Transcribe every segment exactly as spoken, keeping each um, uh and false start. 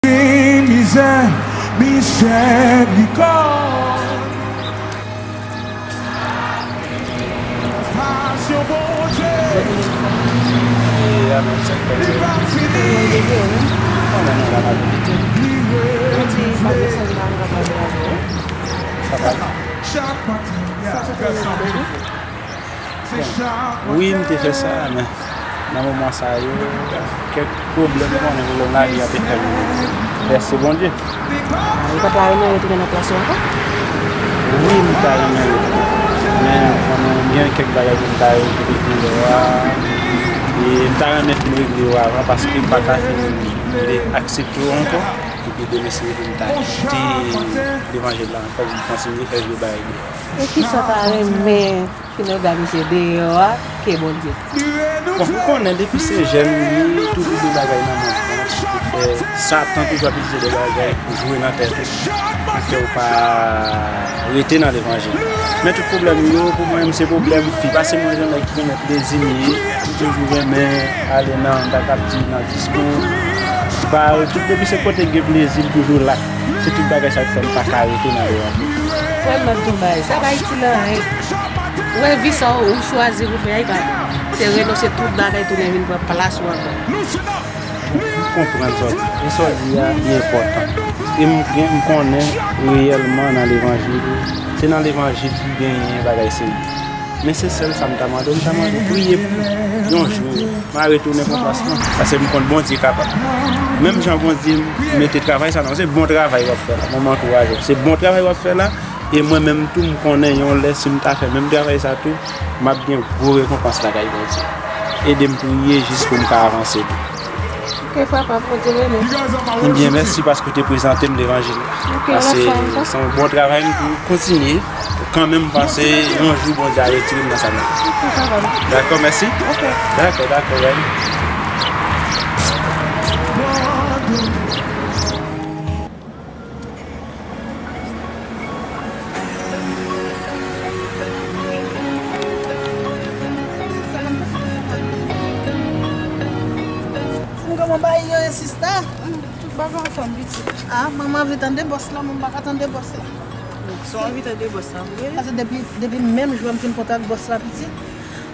Mizè, mizèrikòd. Pasyon Bondye. Li pa fini. Li renouvelé. Chak maten. Wi, m te fè sa, men nan moman sa yo, kèk pwoblèm, ou konnen, pwoblèm lavi a te fè m vèse Bondye. Ah, ou pa ta renmen retounen nan plas ou ankò? Wi, m ta renmen retounen. Men, konnen, gen kèk bagay pou m ta regle depi lè a. E m ta renmen fin regle yo avan, paske m pa ta fin vle aksepte yo ankò. Epi demen, si m ta kite levanjil la ankò, pou m kontinye fè vye bagay yo. E kisa w ta renmen fin òganize deyò a ke Bondye? Bon, ou konnen, depi se jèn ou ye, tout vye bagay nan mond lan, se pou fè Satan toujou ap itilize de bagay pou jwe nan tèt ou, pou fè w pa rete nan levanjil. Men tout pwoblèm yo, pou mwen menm, se pwoblèm fi. Pase mwen, yon nèg ki renmen plezi m ye, m toujou renmen ale nan, m ta kab di, nan disko, bar, tout depi se kote gen plezi, m toujou la. Se tout bagay sa k fè m pa ka rete nan levanjil. Frè m, m ap di w yon bagay, sa pa itil anyen. Ou wè vi sa w, ou chwazi pou fè a, e pa bon. Se renonse tout bagay, tounen vin pran plas ou ankò. M konprann sa w di. E sa w di a, li enpòtan. E m gen, m konnen reyèlman nan levanjil, se nan levanjil ki genyen bagay serye. Men se sèl sa m ta mande w, m ta mande w priye pou yon jou, m a retounen pran plas mwen. Paske m konn Bondye kapab. Menm jan Bondye mete travay sa nan, se bon travay w ap fè la. Mwen, m ankouraje w. Se bon travay w ap fè la. E mwen menm tou, m konnen yon lè, si m ta fè menm travay sa tou, m ap gen gwo rekonpans lakay Bondye. Ede m priye jis pou m ka avanse tou. Ok, papa, Bondye beni. Ebyen, mèsi paske w te prezante m levanjil la. Ok, paske se yon bon travay, m pou kontinye. Kanmenm, m panse yon jou Bondye a retire m nan sa m ye. Ok, papa. Dakò, mèsi. Ok. Dakò, dakò, bye. M gen yon bagay yo, sista. Tout bagay ansanm, pitit. Ah, mwen anvi tande bòs la, mwen pa ka tande bòs la. So anvi tande bòs la, vre? Paske depi, depi menm jou a m fin kontak bòs la, pitit,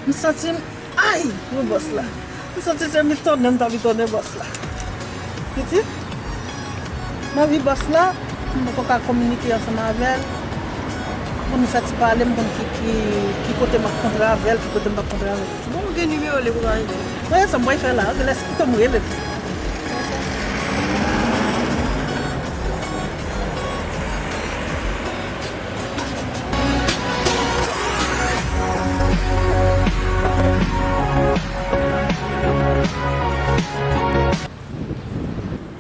m santi m Ay, pou bòs la. M santi se mitonnen m t ap mitonnen bòs la. Pitit, m anvi bòs la, m poko ka kominike ansanm avè l. Pou nou fè ti pale, m konn ki, ki, ki kote m ap kontre avè l, ki kote m p ap kontre avè l. Bon, ou gen nimewo li pou ka rele? Wi, sa m pral fè la. Ok, lès pito m rele l.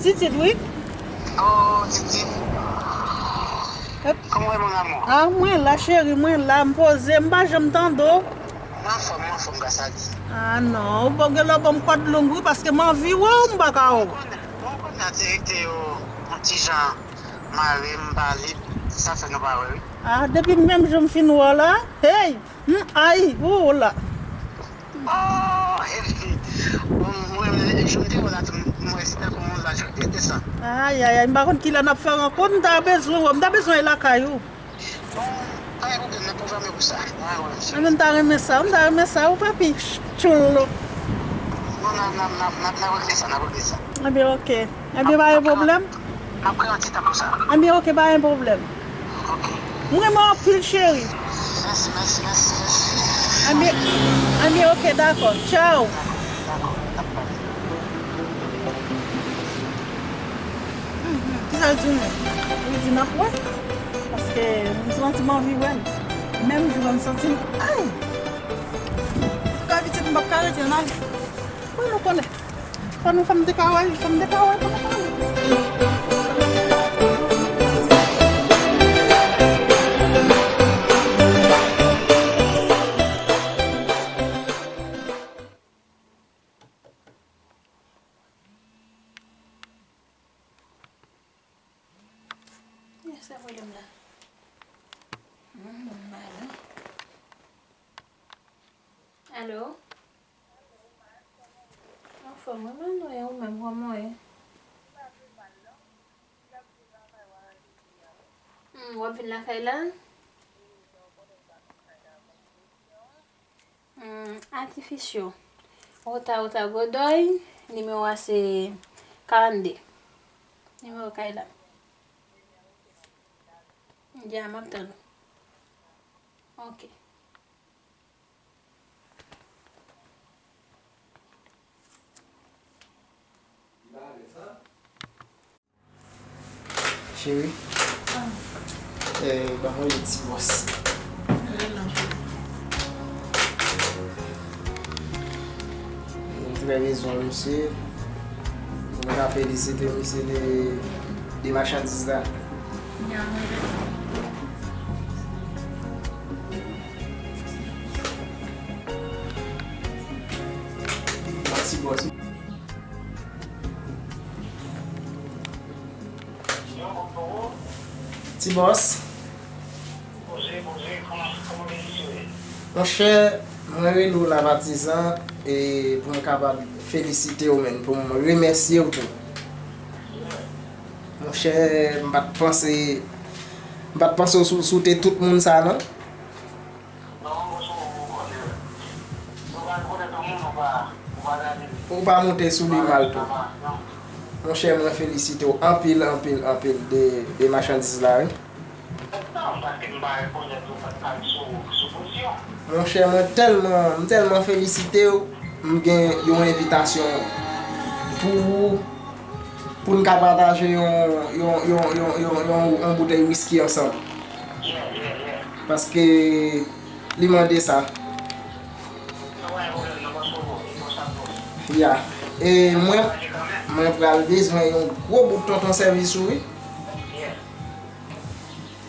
Titit, wi. Oh, Titi. Ep. Comment est mon amour? Ah, mwen la, cheri, mwen la, m poze, m pa janm tande w. Mwen anfòm, mwen anfòm, gras a Dye. Ah, non, ou gen lè w ban m kòd long, wi, paske m anvi wè w, m pa ka wè w. Bon, konnen a direkte yo, yon ti jan mare m pale, sa fè nou pa wè, wi. Ah, depi menm jou m fin wè w la, hey, m ay, ou la. Oh, bon, mwen, jan m te wè w la tou, m wè se tankou yon laj de desan. Ay, ay, ay, m pa konn kilè n ap fè rankont, m ta bezwen wè w, m ta bezwen lakay ou. Bon, pa gen pwoblèm, n ap pwograme pou sa. Anben, m ta renmen sa, m ta renmen sa, wi, papi. Tchoul. Bon, n a, n a, n a, n a, n a regle sa, n a regle sa. Anben, ok. Anben, pa gen pwoblèm. N ap kreye yon ti tablo sa. Anben, ok, pa gen pwoblèm. Ok. M renmen w anpil, cheri. Mèsi, mèsi, mèsi, mèsi. Anben, anben, ok, dakò. Tchaw. Dakò, dakò, n ap pale. Kisa l di nou? Li di n ap wè. Paske m santi m anvi wè l. Menm jou a m santi m, ay! Ka pitit m p ap ka rete nan. Bon, nou konnen. Fò nou, fò m te ka wè l, fò m te ka wè l, fò m te ka wè l. Yes, sa pwoblèm la. Mhm, m mal, wi. Alo? Anfòm, wi, mwen, nou ye, ou menm, kòman w ye? Hmm, w ap vin lakay la? Hmm, Artificio. Ota, Ota Godoy, nimewo a se karannde. Nimewo kay la. Ya, m ap tann ou. Ok. Cheri, eh, ban mwen yon ti bòs. M trè bezwen misye. Mwen ka felisite misye de, de machandiz la. Mèsi, bòs. Ti bòs. Monchè, mwen rele w la, patizan, e pou m kapab felisite w, menn, pou m remèsye w tou. Monchè, m pa t panse, m pa t panse w sou, sou te tout moun sa, non. Ou pa monte sou li mal tou. Monchè, mwen felisite w anpil, anpil, anpil de, de machandiz la, wi. Monchè, mwen tèlman, m tèlman felisite w, m gen yon envitasyon pou ou, pou n ka pataje yon, yon, yon, yon, yon, yon, yon boutèy wiski ansanm. Paske li mande sa. Ya. E mwen, mwen pral bezwen yon gwo bout tonton sèvis ou, wi.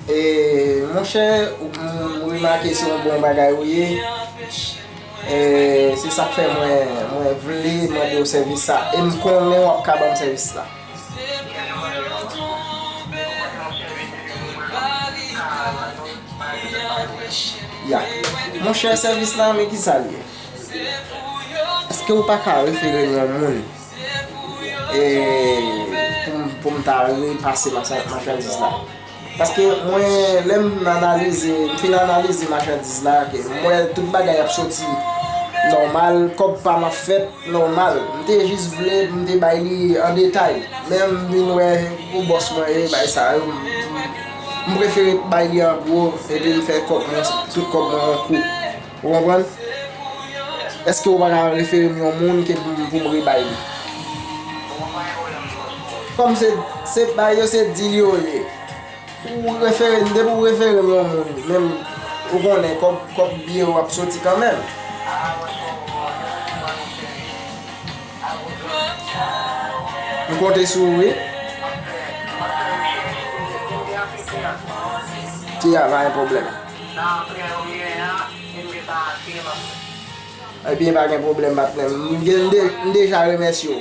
E, monchè, ou, m remake se yon bon bagay ou ye. E, se sa k fè mwen, mwen vle mande w sèvis sa. E m konnen w ap ka ban m sèvis la. Ya. Monchè, sèvis la, men ki sa l ye? Èske ou pa ka refere m yon moun, e, pou m, pou m ta repase machan-, machandiz la? Paske mwen, lè m analize, m fin analize machandiz la, ke m wè tout bagay ap soti nòmal, kòb pa m ap fèt nòmal. M te jis vle pou m te bay li an detay. Men m vin wè pou bòs mwen ye, bay sa yo, m, m, m prefere bay li an gwo, epi m fè kòb mwen, tout kòb mwen yon kou. Ou konprann? Èske ou pa ka refere m yon moun ke pou, pou m rebay li? Kòm se, se bay yo, se dil yo ye. Ou refere m, depi ou refere m yon moun, menm ou konnen kòb, kòb biyè w ap soti kanmenm. M konte sou ou, wi. Ki a, pa gen pwoblèm. Ebyen, pa gen pwoblèm, patnè m. M gen, m de-, m deja remèsye w.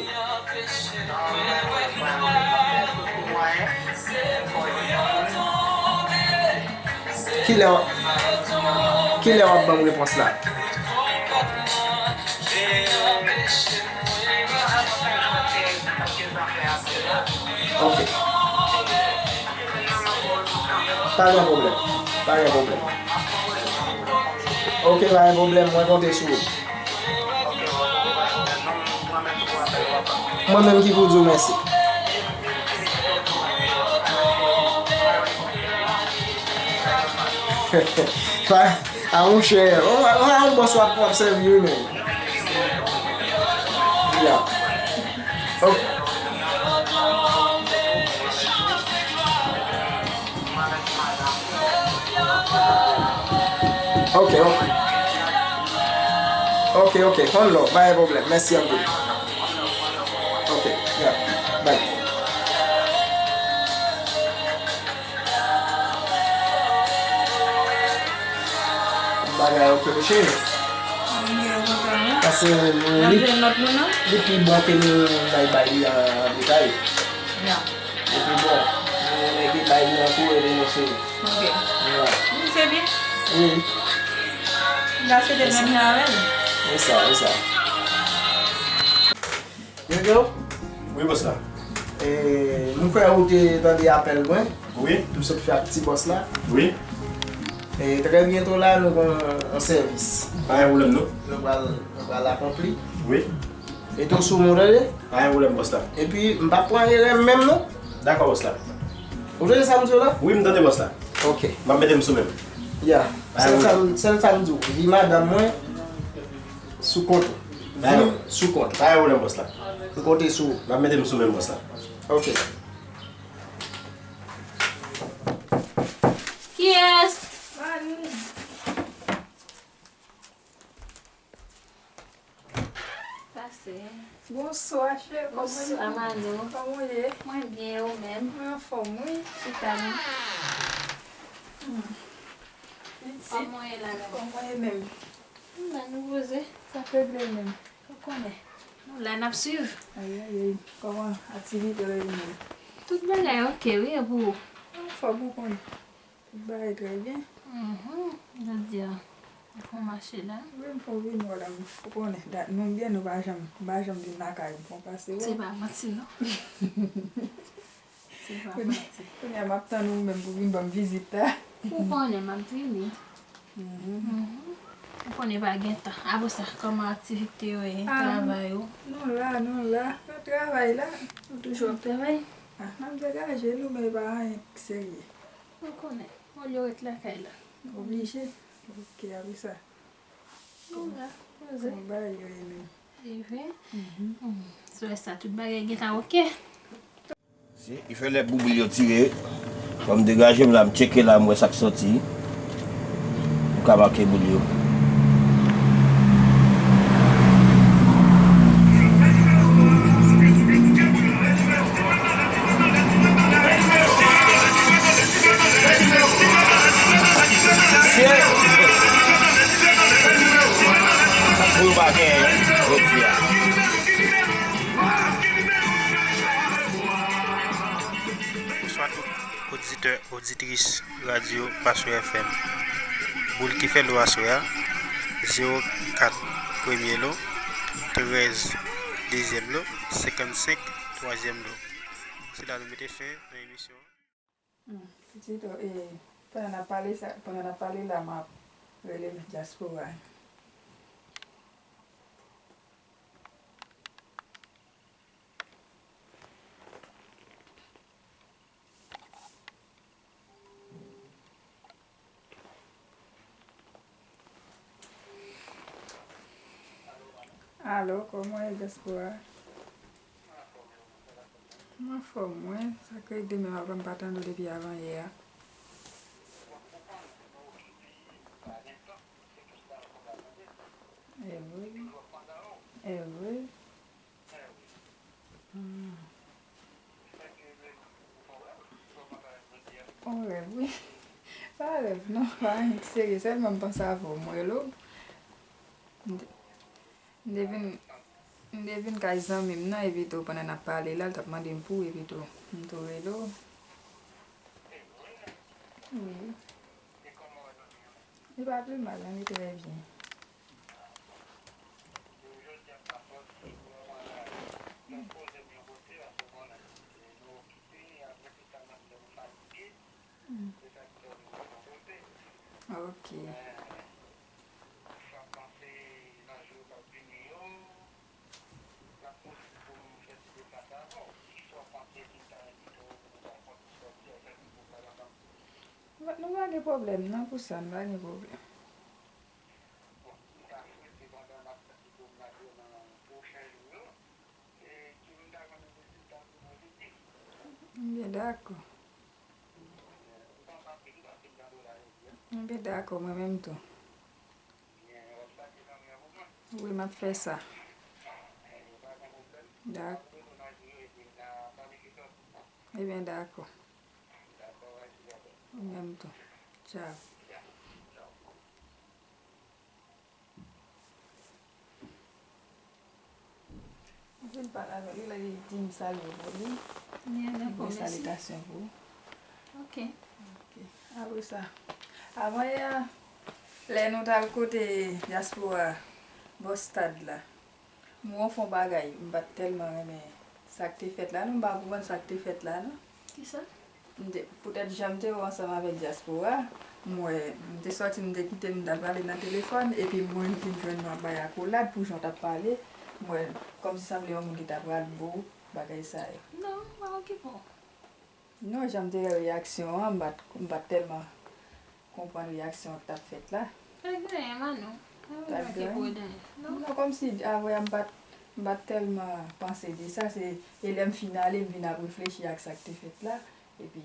Kilè w, kilè w ap ban m repons la? Ok. Pa gen pwoblèm. Pa gen pwoblèm. Ok, pa gen pwoblèm. Mwen konte sou ou. Mwen menm ki pou di w mèsi. Pa, a monchè, on, on, on bòs w ap, w ap sèvi wi menm. Ya. Ok. Ok, ok. Ok, ok. One love, pa gen pwoblèm. Mèsi anpil. Ok, ya. Bye. Bagay ok, mesye. Paske li, li pi bon ke nou bay, bay li an detay. Ya. Li pi bon. Nou mete bay li an kou, epi nou se. Ok. Ya. Wi, se byen. Wi. N a swete menm jan avè l. Se sa, se sa. Yo, yo. Wi, bòs la. E, m kwè ou te tande apèl mwen. Wi. M sot fè ak ti bòs la. Wi. E, trè byento la, nou gen yon sèvis. Pa gen pwoblèm, non. Nou pral, nou pral akonpli. Wi. Mete w sou mwen, tande? Pa gen pwoblèm, bòs la. Epi, m p ap pran erè m menm, non. Dakò, bòs la. Ou tande sa m di w la? Wi, m tande, bòs la. Ok. M ap mete m sou men m. Ya. Pa gen pwoblèm. Sèl sa m, sèl sa m di w. Vi madanm mwen sou kont ou. Pa gen, vi m sou kont ou. Pa gen pwoblèm, bòs la. M konte sou ou. M ap mete m sou men m, bòs la. Ok. Kiyès? Mani. Pase. Bonswa, cheri. Kòman w ye? Bonswa, Mano. Kòman w ye? Mwen byen, ou menm? Mwen anfòm, wi. Chita non. Hmm. Pitit. Kòman w ye la menm? Kòman w ye menm? M la, nou poze. Sa k regle menm? Ou konnen. Nou la, n ap swiv. Ayayay. Kòman aktivite w ye menm? Tout bagay ok, wi, e pou ou? Anfòm, ou konnen. Tout bagay trè byen. Mhm. Jodi a, ou fè w mache la? Wi, m fè w vin wè la. Ou konnen, dat nou byen, nou pa janm, ou pa janm vin lakay m, fè w pase wè. Se pa manti, non. Se pa manti. Kounye a, m ap tann ou menm pou vin ban m vizit la. Ou konnen, m ap vini. Mhm. Mhm. Ou konnen pa gen tan. Apre sa, kòman aktivite yo ye, travay ou? Nou la, nou la. Nan travay la. Nou toujou ap travay. Ah, n ap degaje nou, men e pa anyen serye. Ou konnen, olye w ret lakay la. Oblije. Ok, apre sa. Nou la, poze. Kòman bagay yo ye menm? Rive. Mhm. Hmm. Sou sa, tout bagay gentan ok. Se, li fè lè bouboul yo tire. Fò m degaje m la, m tcheke la, m wè sa k sòti. M ka make boul yo. Se pou yo pa genyen jodi a. Bonswa tout oditè, oditris radyo Passion F M. Boul ki fè lo aswè a, zewo kat premye lo, trèz dezyèm lo, senkannsenk twazyèm lo. Se la nou mete fen nan emisyon an. Hmm, pitit, e, pandan n ap pale sa, pandan n ap pale la, m ap rele dyaspora. Alo, kòman w ye, dyaspora? M anfòm, mwen. Sa k regle menm, apre m pa tande w depi avanyè a. E vre. E vre. Hmm. On rèv, wi. Pa rèv, non, pa anyen k serye. Sèlman m panse avè w, m rele w. M te, m te vin, m te vin kay zanmi m nan, epi tou, pandan n ap pale la, l t ap mande m pou ou, epi tou, m tou rele w. Wi. Li pa pi mal, non, li trè byen. Hmm. Ok. Nou pa gen pwoblèm, non, pou sa, nou pa gen pwoblèm. M byen dakò. M byen dakò, mwen menm tou. Wi, m ap fè sa. Dak-, ebyen, dakò. Ou menm tou. Tchaw. M fin pale avè l, li la, li di m salye pou li. Byen, dakò, mèsi. Salitasyon pou ou. Ok. Ok. Apre sa, avanyè a, lè nou t al kote dyaspora bò stad la, m wè w fè yon bagay, m pa t tèlman renmen Sa k te fèt la, non, m pa konprann sa k te fèt la, non. Kisa? M te, poutèt jan m te wè w ansanm avèk dyaspora, m wè, m te sòti, m te kite, m t al pale nan telefòn, epi m wè m vin jwenn nou ap bay akolad pou jan w t ap pale, m wè kòmsi sanble yon moun ki ta pral bo w, bagay sa yo. Non, m pa okipe w. Non, jan m te wè reyaksyon an, m pa t, m pa t tèlman konprann reyaksyon an k t ap fèt la. Pa t gen anyen, Manou. Pa t gen anyen. Non, kòmsi, a vrè, m pa t, m pa t tèlman panse de sa. Se, e lè m fin ale, m vin ap reflechi ak sa k te fèt la. Epi,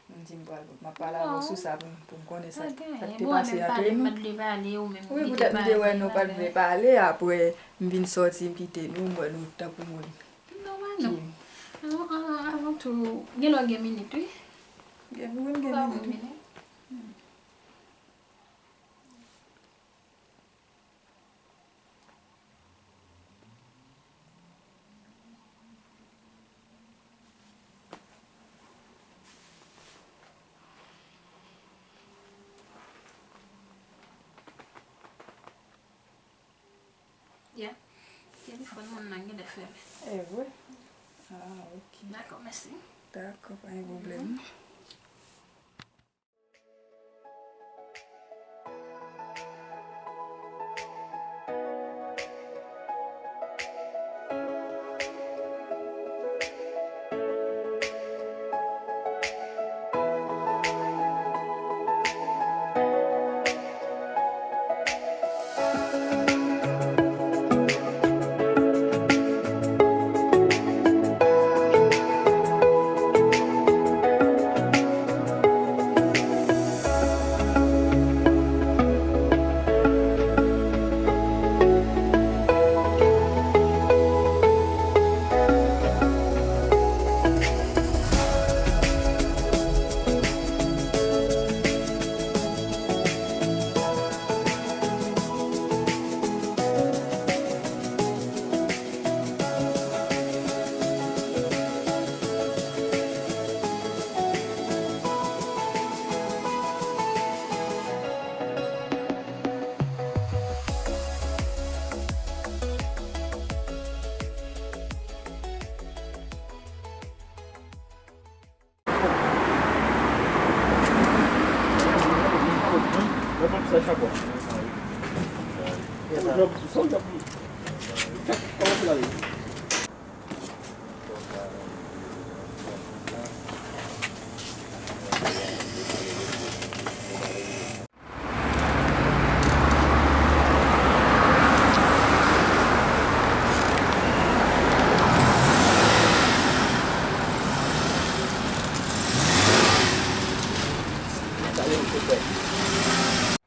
m di m pral, m ap pale avè w sou sa pou, pou m konnen sa, sa k te pase ant nou. Wi, poutèt m te wè nou pa t vle pale, apre, m vin sòti, m kite nou, m wè nou tankou moun. Non, Manou. Avan, avan, avan tou, gen lè w gen minit, wi. Gen, wi, m gen minit, wi. Ya. Telefòn moun nan genlè fèmen. E vre? Ah, ok. Dakò, mèsi. Dakò, pa gen pwoblèm.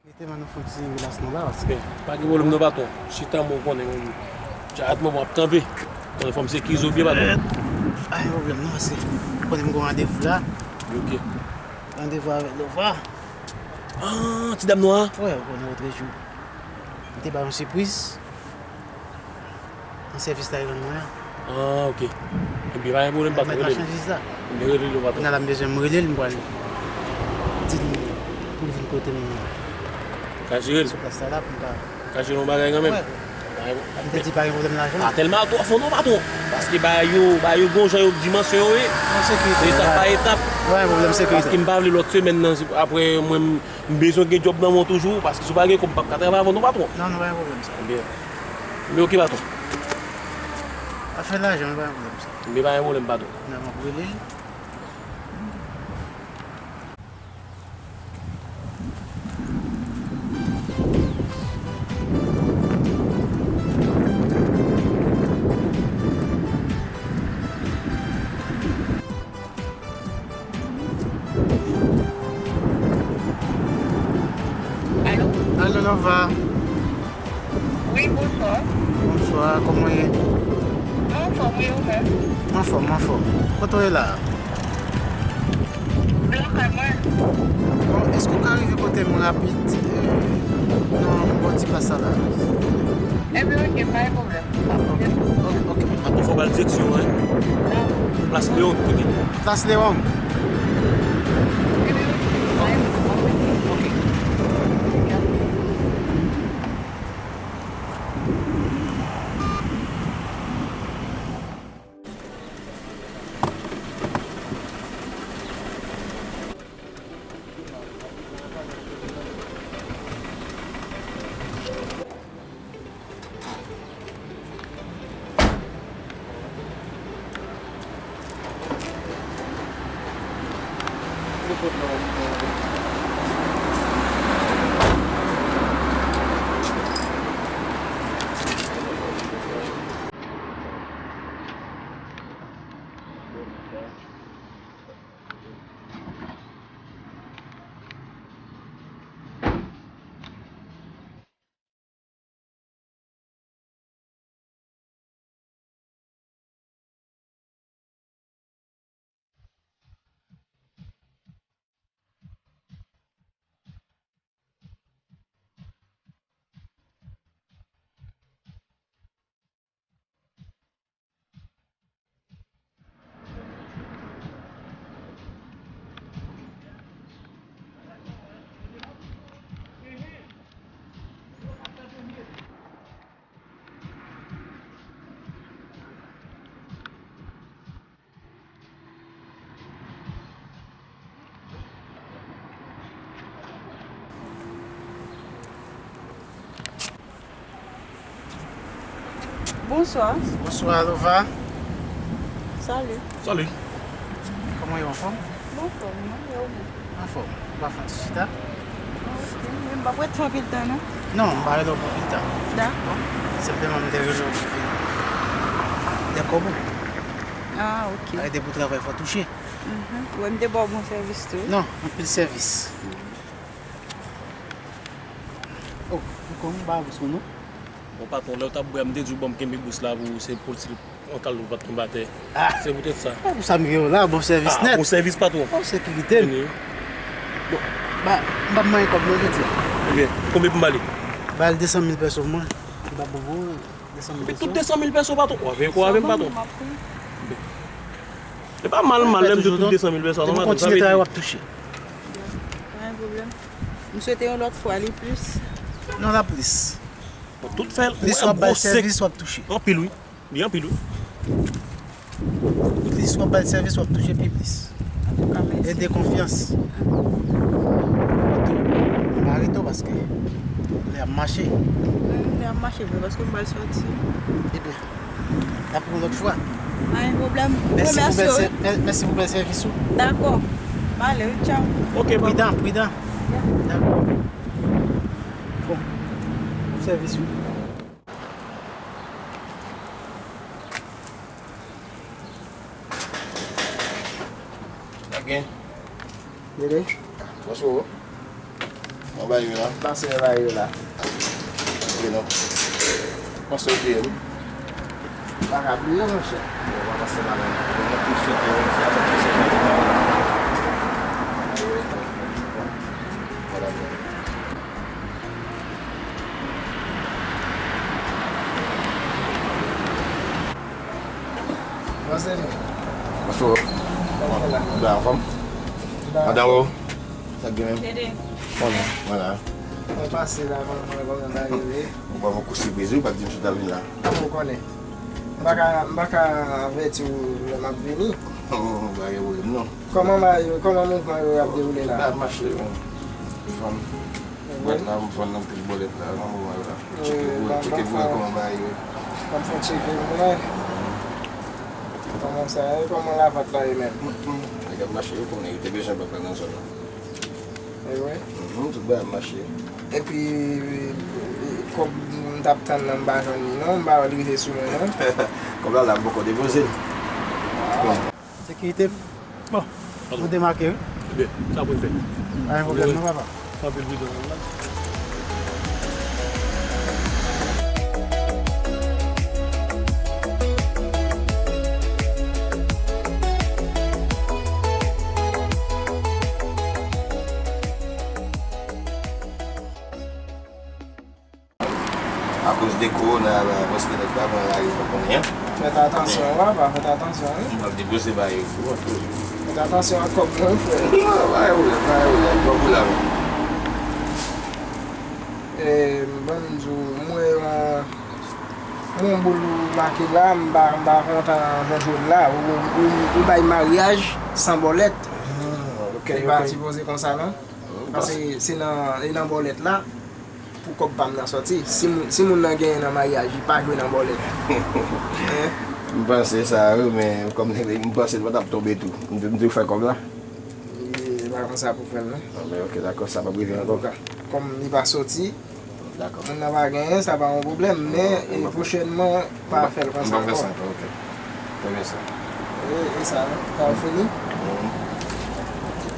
Mete man nou fon ti relasyon la, paske pa gen pwoblèm non, patwon. Chita, mwen konnen, mwen, atmò mwen ap tanpe. Konnen fò m sekirize w byen, patwon. Pa gen pwoblèm non, paske ou konnen m gen yon randevou la. Ok. Randevou avèk Lova. Ah, ti dam nwa a? Wi, ou konnen lòt jou. M te ba yon sipriz. Nan sèvis la yo rann mwen an. Ah, ok. Ebyen, pa gen pwoblèm, patwon, rele l. Mèt machandiz la. Ebyen, rele l, patwon. Kounye a la, m bezwen m rele l, m pral di l pou l vin kote m. Ka jere l. Sou plas la, la, pou m ka. Ka jere yon bagay kanmenm. Wè. M te di pa gen pwoblèm lajan. A, tèlman twò fò non, patwon. Paske bagay yo, bagay yo gon jan yo dimansyon yo ye. Non, sekirite. Etap pa etap. Wè, pwoblèm sekirite. Paske m pa vle lòt semèn nan, apre mwen, m bezwen gen djòb nan men w toujou, paske si w pa gen kòb, m p ap ka travay avè w non, patwon. Non, non, pa gen pwoblèm sa. Ebyen. Men ok, patwon. Afè lajan, pa gen pwoblèm sa. Men pa gen pwoblèm, patwon. Nan, m ap rele l. Alo? Alo, Lova. Wi, bonswa. Bonswa, kòman w ye? Mwen anfòm, wi, ou menm? Mwen anfòm, mwen anfòm. Kote w ye la a? Lakay mwen. Bon, èske w ka rive kote m rapid, eh, nan bò ti plas sa la? Ebyen, ok, pa gen pwoblèm. Ah, ok, ok, ok. Patwon, fò w ba l direksyon an, wi. Plas Lewon, kote? Plas Lewon. Ebyen, ok, pa gen pwoblèm. Ok. Bonswa. Bonswa, Lova. Salut. Salut. Kòman yo, anfòm? Anfòm, non, e ou menm? Anfòm. Ou pa fè ti chita? Ah, ok. Men m p ap ret fè anpil tan, non. Non, m pa rele w pou anpil tan. Dakò. Senpleman, m te rele w pou vin de kòb ou. Ah, ok. Arete pou travay, fò touche. Mhm. Ou wè m te ba w bon sèvis tou. Non, anpil sèvis. Oh, ou konn m pa bous mwen, non? Bon, patwon, lè w t ap bwè, m te di w, bon, m kenbe bous la pou ou, se pou ti an kal ou pa t tonbe atè. Ah. Se poutèt sa. Ah, pou sa m gen w la, bon sèvis nèt. Ah, bon sèvis, patwon. Oh, sekirite m. Vini. Bon, ba, m p ap manyen kòb non jodi a. Ebyen, konbyen pou m ba li? Ba l de san mil pèso mwen. Li p ap bon pou ou, de san mil pèso. Tout de san mil pèso, patwon. W ap fè kò avè m, patwon. E pa mal, mal, lè m di tout de san mil pèso, patwon, sa vle di. Depi w kontinye travay, w ap touche. Pa gen pwoblèm. M swete yon lòt fwa li plis. Non, la plis. Bon, tout fè l. Plis w ap bay sèvis, w ap touche. Anpil, wi. Li anpil, wi. Plis w ap bay sèvis, w ap touche pi plis. Antouka, mèsi. E de konfyans. M pa rete w paske lè ap mache. Lè ap mache vre paske m pral sòti. Ebyen, n ap yon lòt fwa. Pa gen pwoblèm. Mèsi pou bèl sè-, mè-, mèsi pou bèl sèvis ou. Dakò. M ale, wi, tchaw. Ok, papa. Pridan, pridan. Ya. Dakò. Bon. Pou sèvis ou. Sa gen? Dede. Bonswa. Mwen ba yo la. Pase ba yo la. Ok, non. Panse w bliye m. Pa ka bliye, monchè. Bon, pa panse la menm. Bon, mwen tou swete yon ti atanti sou mwen. Vwala, vwala. Bonsè. Bonswa. Kòman w ye la? Ou anfòm? Madanm ou? Sa k gen menm? Dede. Kòman? Vwala. Mwen pase la, kòman, kòman bagay yo ye? Ou ban m yon kou sipriz, wi, ou pa t di m si w t ap vin la. Kòman w konnen? M pa ka, m pa ka avèti w lè m ap vini. Pa gen pwoblèm, non. Kòman bagay yo, kòman mouvman yo ap dewoule la? Bagay ap mache, wi. Fanm. Bwat la, m vann anpil bòlèt la, nan moman yo la. Tcheke pou, tcheke pou wè kòman bagay yo ye. M ap fè tcheke pou mwen. Kòman sa ye? Kòman lavant la ye menm? Nèg ap mache, yo konnen, yo te bezwen bòt la nan zòn nan. E vre? Mhm, tout bagay ap mache. Epi, kòb m t ap tann nan, m pa jwenn li non, m pa wè l rive sou mwen non. Kòb la la, m poko depoze l. Sekirite. Bon, nou demake, wi. Ebyen, sa pou n fè. Pa gen pwoblèm, non, papa. Anpil pridans. Akoz de kowona la, paske nèg pa pran lari, pa konnen. Fèt atansyon, wi, papa, fèt atansyon, wi. M ap depoze bagay yo pou ou toujou. Fèt atansyon ak kòb mwen, frè. Non, pa gen pwoblèm, pa gen pwoblèm, pa pou la. E, ban m di w, m wè yon, yon boul ou make la, m pa, m pa kontan jan jwèt la. Ou, ou, ou bay maryaj san bòlèt. Ah, ok, ok. Li pa sipoze konsa, non? Paske se nan, e nan bòlèt la pou kòb pa m nan sòti. Si moun, si moun nan genyen nan maryaj, li pa jwe nan bòlèt. Hein? M panse sa, wi, men kòm m panse l pa t ap tonbe tou. M te, m te fè kòb la. E, Pa konsa pou fè l, non. Ah, men ok, dakò, sa p ap rive ankò. Antouka, kòm li pa soti, dakò, moun nan pa genyen, sa pa yon pwoblèm, men, e, pwochènman, pa fè l konsa ankò. M p ap fè sa ankò, ok. Trè byen sa. E, e sa, non? Sa w fini? Mhm.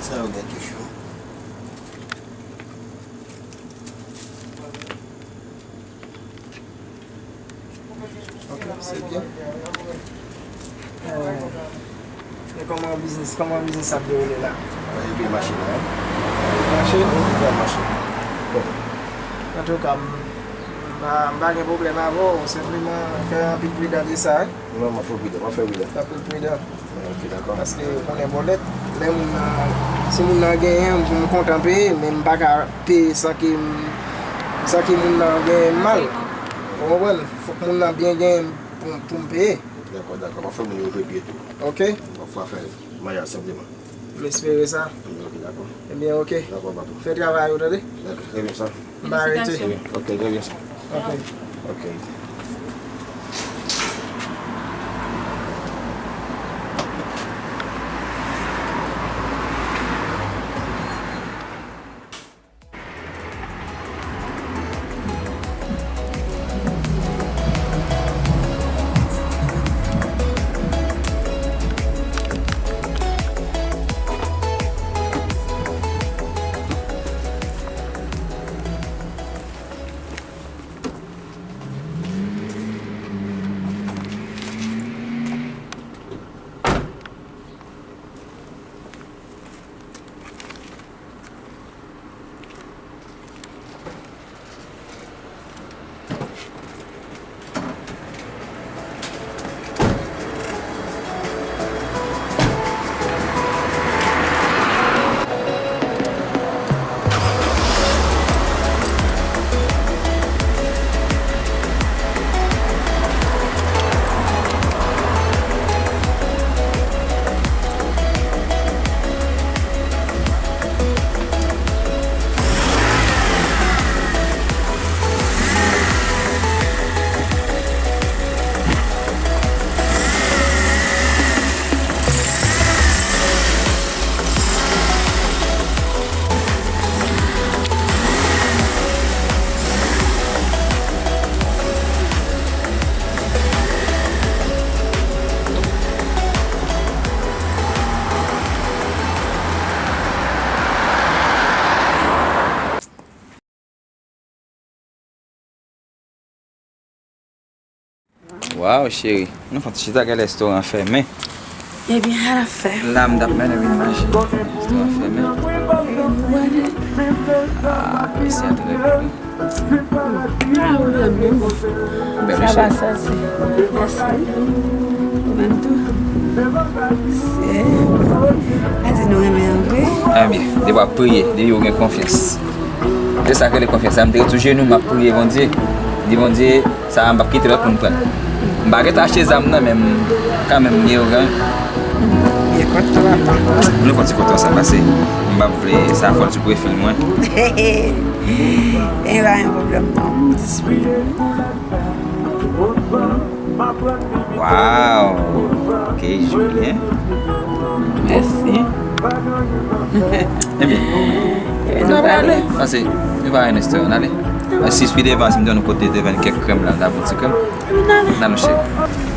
Sa yo gen toujou. Ok, se byen. E kòman biznis, kòman biznis ap dewoule la? Li byen mache la, wi. Li mache? Wi, li byen mache. Bon. Antouka, m, m pa, m pa gen pwoblèm avè w, senpleman fè anpil pridan de sa, wi. Non, m ap fè pridan, m ap fè pridan. Fè anpil pridan. Ok, dakò. Paske ou konnen bòlèt, lè moun nan, si moun nan genyen, m kontan peye, men m pa ka peye san ke m, san ke moun nan genyen mal. Ou konprann? Fòk moun nan byen genyen pou, pou m peye. Dakò, dakò. M ap fè moun yo jwe byen tou. Ok. M ap fè afè mayaj senpleman. M espere sa. Ok, dakò. Ebyen, ok. Dakò, patwon. Fè travay ou, tande? Dakò, trè byen sa. M pa rete. Felisitasyon. Ok, trè byen sa. Ok. Ok. Waw, cheri, nou fè yon ti chita, gen restoran fèmen. Ebyen, sa n ap fè? La, m t ap mennen vin manje. Restoran fèmen. Ah, mesye a trè bèl, wi. Ah, ou renmen, bon. Bèl, wi, cheri. Sa va, sa, se. Mèsi. Ou menm tou. Se. A di nou renmen an vre. Ebyen, depi w ap priye, depi w gen konfyans. Se sa k rele konfyans la. M te ret sou jenou, m ap priye Bondye. Di Bondye, sa a m p ap kite lòt moun pran l. M pa gentan achte zam nan, men m, kanmenm, m gen yo, gen. Byen kontan, papa. Nou fè yon ti foto ansanm, pase. M p ap vle sa fè l sou pwofil mwen. E pa yon pwoblèm, non. M disponib. Waw! Ok, joli, hein? Mèsi. Ebyen, nou prale? Pase, nou pa yon restoran, n ale. Sis pi devan, si m te wè nou kote te vann kèk krèm la, n ta pran ti krèm. N ale, cheri.